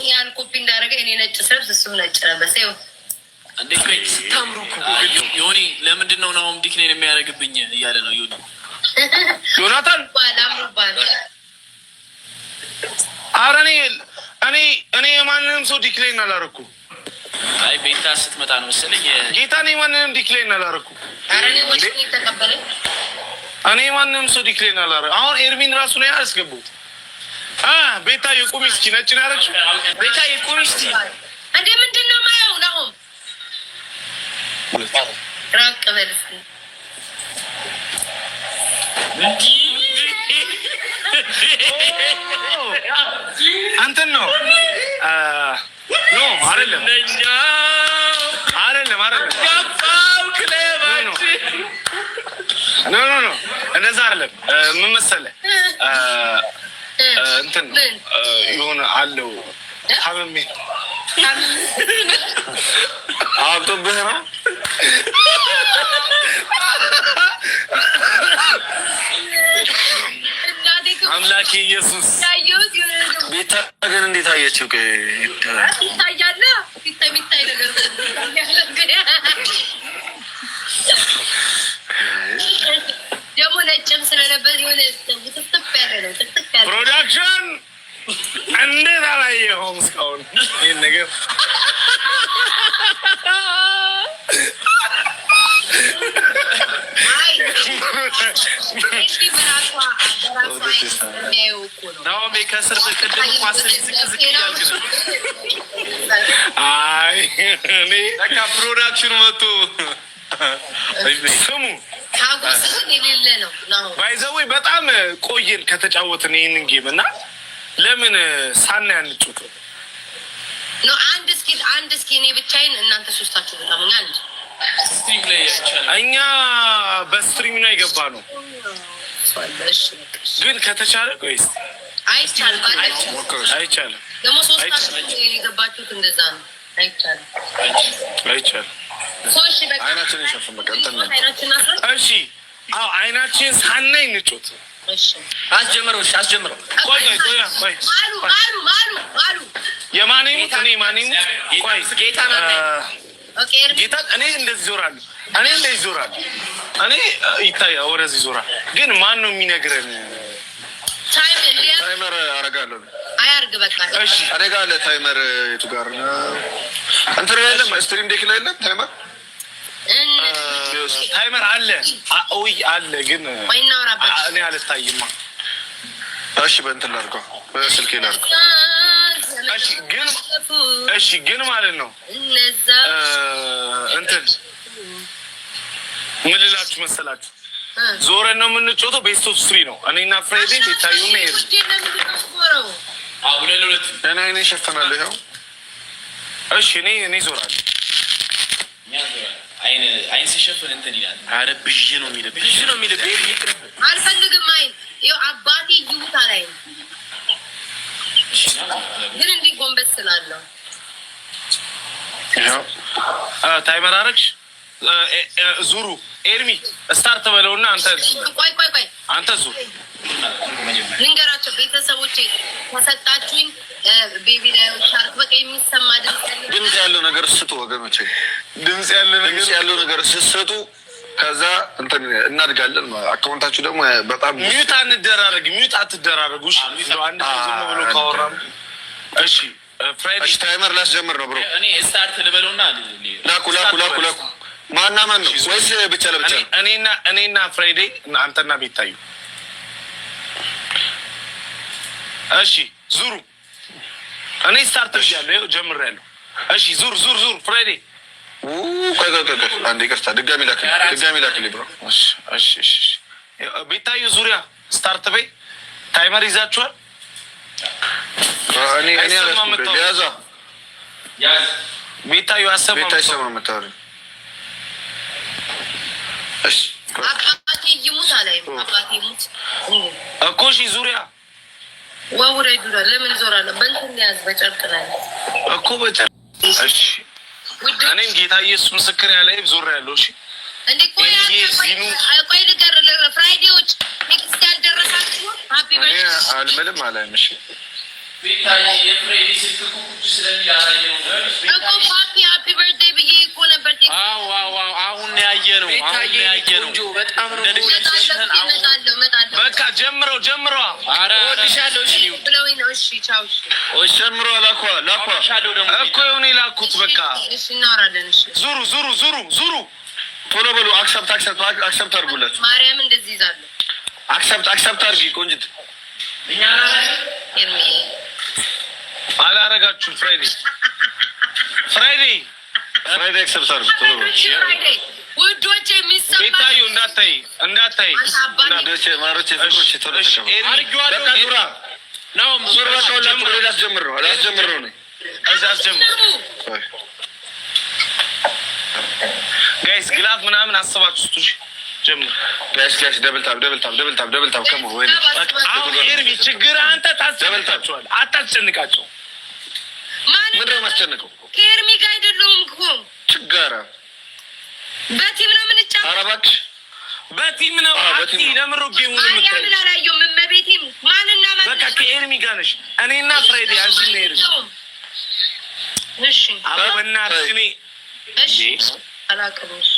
ያን ኮፒ እንዳደረገ እኔ ነጭ ስለብስ እሱም ነጭ ለበሰ። ይኸው። እንዴ ቆይ፣ ስታምሩ እኮ። ዮኒ ለምንድን ነው ናሆም decline የሚያደርግብኝ እያለ ነው ዮኒ። ዮናታን። ባል አምሮባል። ኧረ እኔ የማንንም ሰው decline አላረኩም። አይ፣ ቤታ ስትመጣ ነው መሰለኝ። ጌታ፣ እኔ የማንንም decline አላረኩም። ኧረ እኔ ወጪ ተቀበለኝ። እኔ የማንንም ሰው decline አላረኩም። አሁን ኤርሚን ራሱ ነው ያስገቡት። ቤታ የቁሚ እስኪ፣ ነጭ ነው ያደረግሽው። ቤታ የቁሚ እስኪ። እንዴ፣ ምንድን ነው የማየው? ናሆም፣ ራቅ በል እስኪ። እንትን ነው፣ no፣ አይደለም፣ አይደለም፣ አይደለም። No, no, no፣ እንደዛ አይደለም። ምን መሰለህ፣ እንትን ነው፣ የሆነ አለው፣ ታምሜ አብጦብህ ነው። አምላኬ ኢየሱስ። ቤታ ግን እንዴት አየችው? ይታያል፣ የሚታይ ነገር ደግሞ ነጭም ስለነበር የሆነ ጥፍጥፍ ያለ ነው። ጥፍጥፍ ያለ። Production፣ እንዴት አላየኸውም እስካሁን ይህን ነገር? አይ፣ በራሷ የሚያየው እኮ ነው። ናሆሜ፣ ከስር ቅድም እኮ 10 ዝቅ ዝቅ እያልክ ነው። አይ፣ እኔ በቃ production ኑ መጥቶ ስሙ። ታጎስ ግን የሌለ ነው ናሆም። By the way፣ በጣም ቆየን ከተጫወትን ይህንን game እና ለምን ሳና ያንጩት? No፣ አንድ እስኪ፣ አንድ እስኪ፣ እኔ ብቻዬን፣ እናንተ ሶስታችሁ በጣም አንድ Stream ላይ አይቻልም። እኛ በ stream ነው የገባ ነው፣ ግን ከተቻለ ቆይ እስኪ። አይቻልም። አይቻልም። ደግሞ ሶስታችሁ የገባችሁት እንደዛ ነው። አይቻልም። አይቻልም። ሰዎች በቃ አይናችንን ሸፍን፣ በቃ እንትን ነው። አይናችን አስረን። እሺ፣ አዎ፣ አይናችን ሳናይ እንጩት። እሺ። አስጀምረው፣ እሺ አስጀምረው። ቆይ ቆይ ቆይ ቆይ። አሉ አሉ አሉ አሉ። የማን ይሙት? እኔ ማን ይሙት? ቆይ። ጌታን አናይ። Okay፣ ኤርሚ። ጌታን እኔ እንደዚህ ዞራለሁ። እኔ እንደዚህ ዞራለሁ። እኔ ይታያል፣ ወደዚህ ዞራ። ግን ማን ነው የሚነግረን? Time ሊያ Timer አደርጋለሁ። አያርግ በቃ። እሺ። እኔ ጋር አለ timer። የቱ ጋር ነው? እንትን ላይ የለም፣ Stream Deck ላይ የለም timer። Timer አለ፣ ውይ አለ፣ ግን ቆይ እናውራበት። እኔ አልታይማ። እሺ፣ በእንትን ላድርገው፣ በስልኬ ላድርገው። እሺ ግን ማለት ነው እነዛ እንትን ምን ልላችሁ መሰላችሁ? ዞረን ነው የምንጮተው። Best of three ነው። እኔና ፍሬዴ፣ ቤታዩና ኤርሚ። ሁለት ለሁለት። እኔ አይኔ ይሸፈናል። ይኸው። እሺ፣ እኔ ዞራለሁ። አይን አይን ሲሸፍን እንትን ይላል። ኧረ ብዥ ነው የሚልብህ። ብዥ ነው የሚልብህ። ይቅርብህ። አልፈልግም። አይን ይኸው አባቴ ይሙት አላይም፣ ግን እንዲህ ጎንበስ ስላለሁ። ይኸው። Timer አረግሽ? ዙሩ። ኤርሚ፣ start በለውና አንተ ቆይ ቆይ ቆይ። አንተ ዙር። ልንገራቸው ቤተሰቦቼ፣ ከሰጣችሁኝ baby ላይ ሻርክ በቃ የሚሰማ ድምፅ ያለው። ድምፅ ያለው ነገር ስጡ ወገኖቼ። ድምፅ ያለ ነገር። ድምፅ ያለው ነገር ስትሰጡ ከዛ እንትን እናድጋለን። Account ኣችሁ ደግሞ በጣም Mute አንደራረግ፣ mute አትደራረጉ። እሺ፣ እንደው አንድ ሰው ዝም ብሎ ካወራም እሺ። ፍሬዲ። እሺ፣ timer ላስጀምር ነው bro። እኔ start ልበለውና ላኩ ላኩ ላኩ ላኩ። ማና ማን ነው ወይስ ብቻ ለብቻ ነው? እኔና ፍሬዴ፣ አንተና ቤታዩ። እሺ ዙሩ። እኔ start ብያለሁ፣ ይኸው ጀምሬያለሁ። እሺ፣ ዙር ዙር ዙር ፍሬዴ። ቆይ ቆይ ቆይ፣ አንዴ ይቅርታ፣ ድጋሚ ላክልኝ፣ ድጋሚ ላክልኝ bro። እሺ እሺ እሺ። ቤታዩ ዙሪያ start በይ። Timer ይዛችኋል? እኔ ያዛ። ቤታዩ አሰማ። ቤታ ይሰማ የምታወሪው። እሺ። አባቴ ይሙት አላይም። አባቴ ይሙት። እኮ እሺ፣ ዙሪያ። ወውረዱ። ለምን ዞራለሁ? በእንትን ያዝ፣ በጨርቅ ላይ። እኮ በጨርቅ። እሺ፣ እኔም ጌታ ኢየሱስ ምስክር ያለ ዞር ያለው። እሺ። እንዴ ቆይ ቆይ፣ ንገር ፍራይዴዎች፣ next ያልደረሳችሁ happy አልምልም አላይም። እሺ። ቤታዬ የፍሬዲ ስልክ እኮ ቁጭ ስለሚል አላየነውም። እኮ ፓፒ happy birthday ብዬ እኮ ነበር። አዎ፣ አሁን ያየ ነው። አሁን ያየ ነው። በጣም ነው። እመጣለሁ፣ እመጣለሁ። በቃ ጀምረው፣ ጀምረዋ። ኧረ እወድሻለሁ። እሺ። ብለውኝ ነው። እሺ ቻው። እሺ። ጀምሮ ላኳ፣ ላኳ። አወራሻለሁ ደግሞ። እኮ የሆነ የላኩት በቃ። እሺ፣ እናወራለን። እሺ። ዙሩ፣ ዙሩ፣ ዙሩ፣ ዙሩ። ቶሎ በሉ። Accept፣ accept፣ accept አድርጉላችሁ። ማርያም እንደዚህ ይዛለሁ። Accept፣ accept አድርጊ ቆንጅት። እኛ ኤርሚ። አላረጋችሁም። ፍራይዴ፣ ፍራይዴ። ፍራይዴ accept አድርጉ ቶሎ በሉ። ውዶች የሚሰማ ቤታዩ እንዳታይ፣ እንዳታይ። ውዶቼ፣ ማሮቼ፣ ፍቅሮቼ ቶሎ እሺ። ተቀበሉ። ኤርሚ። አድርጌዋለሁ። በቃ ዙራ ነው። ዙር። በቃ ሁላችሁ ላስጀምር ነው፣ ላስጀምር ነው እኔ። እዛ አስጀምር። Guys፣ glove ምናምን አስባችሁ ስጡ። እሺ ጀምር። Guys፣ guys፣ double tap፣ double tap፣ double tap፣ double tap ከሞ ወይ። አሁን ኤርሚ ችግር አንተ ታስጨንቃቸዋለህ። አታስጨንቃቸው። ምንድን ነው የማስጨንቀው? ከኤርሚ ጋር አይደለሁም እኮ። ችጋራ። በ team ነው የምንጫወተው። ኧረ እባክሽ። በ team ነው። አዎ፣ አቲ በ team ነው። ለምሮ game ኡን ማርያምን የምታየው። አላየሁም። እመቤቴም ማንና ማን? በቃ ከኤርሚ ጋር ነሽ። እኔና ፍሬዲ፣ አንቺና ኤርሚ። እሺ። አዎ በእናትሽ እኔ እሺ፣ አላውቅም። እሺ።